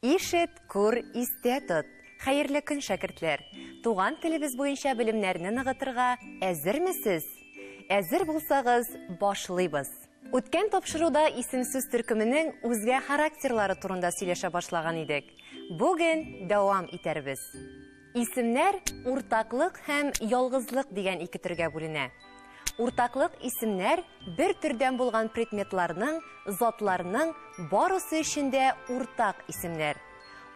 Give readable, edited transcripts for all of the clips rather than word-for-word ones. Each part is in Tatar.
Ишет, күр, истә тот. Хәерле көн, шәкертләр! Туган телебез буенча белемнәрне ныгытырга әзерме сез? Әзер булсагыз, башлыйбыз. Үткән тапшыруда исемсүз төркеменең үзгә характерлары турында сөйләшә башлаган идек. Бүген дәвам итәрбез. Исемнәр уртаклык һәм ялгызлык дигән ике төргә бүленә. Уртаклык исемнәр бер төрдән булган предметларның, затларның барысы өчен дә уртак исемнәр.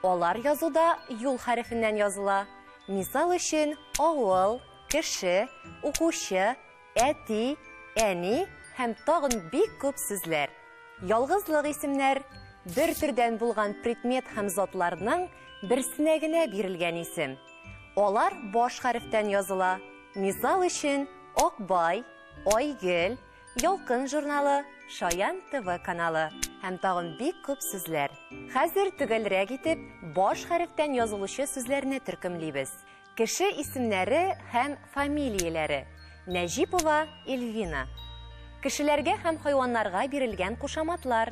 Алар язуда юл хәрефеннән языла. Мисал өчен, авыл, кеше, укучы, әти, әни һәм тагын бик күп сүзләр. Ялгызлык исемнәр, бер төрдән булган предмет һәм затларның берсенә генә бирелгән исем. Алар баш хәрефтән языла. Мисал өчен, Акбай, Айгөл, Ялкын журналы, Шаян ТВ каналы һәм тагын бик күп сүзләр. Хәзер төгәлрәк итеп баш хәрефтән язылучы сүзләрне төркемлибез. Кеше исемнәре һәм фамилияләре, Нәҗипова Эльвина. Кешеләргә һәм хайваннарга бирелгән кушаматлар.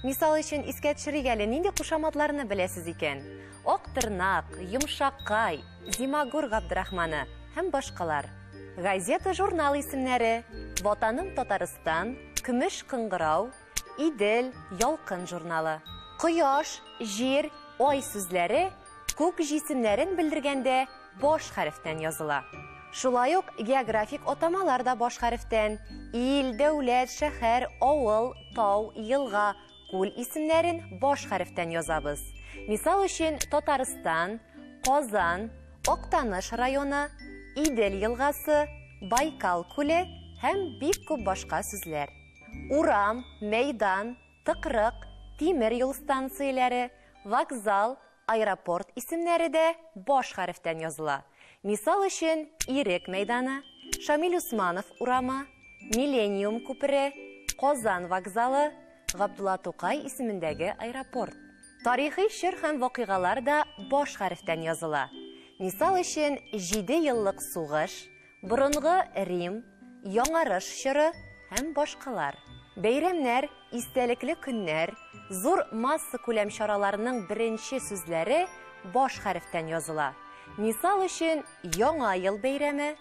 Мисал өчен, искә төшерик әле, нинди кушаматларны беләсез икән? Актырнак, Йомшаккай, Зимагур Габдрахманы һәм башкалар. Газета-журнал исемнәре, Ватаным Татарстан, Көмеш кыңгырау, Идел, Ялкын журналы. Кояш, җир, ай сүзләре Күк җисемнәрен белдергәндә баш хәрефтән языла. Шулай ук географик атамалар да баш хәрефтән, ил, дәүләт, шәһәр, авыл, тау, елга, күл исемнәрен баш хәрефтән язабыз. Мисал өчен, Татарстан, Казан, Актаныш районы, Идел елгасы, Байкал күле һәм бик күп башка сүзләр. Урам, мәйдан, Тыкрык, тимер юл станцияләре, вокзал, аэропорт исемнәре дә баш хәрефтән языла. Мисал өчен, Ирек мәйданы, Шамил Усманов урамы, Миллениум күпере, Казан вокзалы, Габдулла Тукай исемендәге аэропорт. Тарихи чор һәм вакыйгалар да баш хәрефтән языла. Мисал өчен, җиде еллык сугыш, Борынгы Рим, Яңарыш чоры һәм башкалар. Бәйрәмнәр, истәлекле көннәр, зур массакүләм чараларның беренче сүзләре баш хәрефтән языла. Мисал өчен, Яңа ел бәйрәме,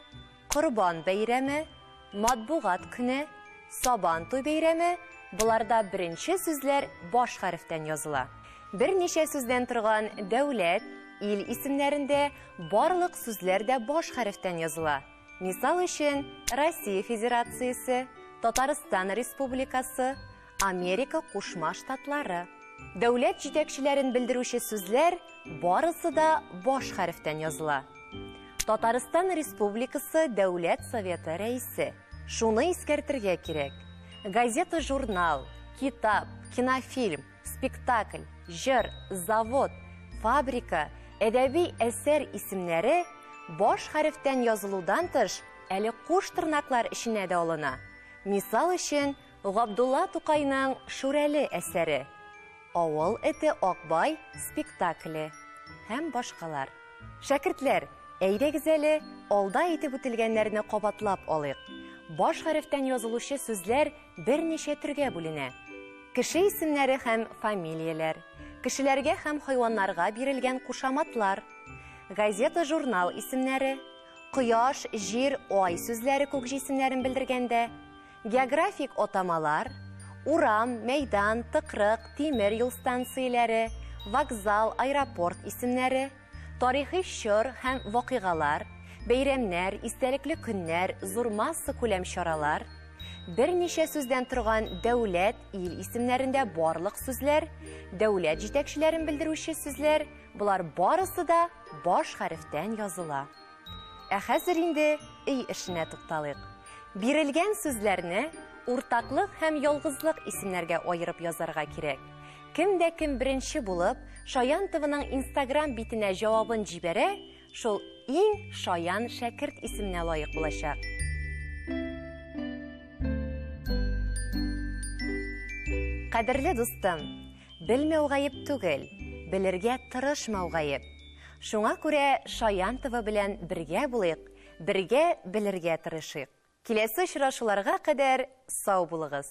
Корбан бәйрәме, Матбугат көне, Сабан туй бәйрәме, боларда беренче сүзләр баш хәрефтән языла. Берничә сүздән торган дәүләт, ил исемнәрендә Барлык сүзләр дә баш хәрефтән языла. Мисал өчен, Россия Федерациясе, Татарстан Республикасы, Америка Кушма Штатлары. Дәүләт җитәкчеләрен белдерүче сүзләр барысы да баш хәрефтән языла. Татарстан Республикасы Дәүләт Советы Рәисе. Шуны искәртергә кирәк, газета-журнал, китап, кинофильм, Спектакль, җыр, завод, фабрика, әдәби әсәр исемнәре баш хәрефтән язылудан тыш, әле куш тырнаклар эченә дә алына. Мисал өчен, Габдулла Тукайның Шүрәле әсәре, Авыл эте Акбай спектакле һәм башкалар. Шәкертләр, әйдәгез әле, алда әйтеп үтелгәннәрне кабатлап алыйк. Баш хәрефтән язылучы сүзләр берничә төргә бүленә. Кеше исемнәре һәм фамилияләр, кешеләргә һәм хайваннарга бирелгән кушаматлар, газета-журнал исемнәре, кояш, җир, ай сүзләре күк җисемнәрен белдергәндә, географик атамалар, урам, мәйдан, тыкрык, тимер юл станцияләре, вокзал, аэропорт исемнәре, тарихи чор һәм вакыйгалар, бәйрәмнәр, истәлекле көннәр, зур массакүләм чаралар, берничә сүздән торган дәүләт, ил исемнәрендә барлык сүзләр, дәүләт җитәкчеләрен белдерүче сүзләр, болар барысы да баш хәрефтән языла. Ә хәзер инде өй эшенә тукталыйк. Бирелгән сүзләрне уртаклык һәм ялгызлык исемнәргә аерып язарга кирәк. Кем дә кем беренче булып Шаян ТВның Инстаграм битенә җавабын җибәрә, шул иң шаян шәкерт исеменә лаек булачак. Кадерле дустым, белмәү гаеп түгел, белергә тырышмау гаеп. Шуңа күрә Шаян ТВ белән бергә булыйк, бергә белергә тырышыйк. Киләсе очрашуларга кадәр сау булыгыз!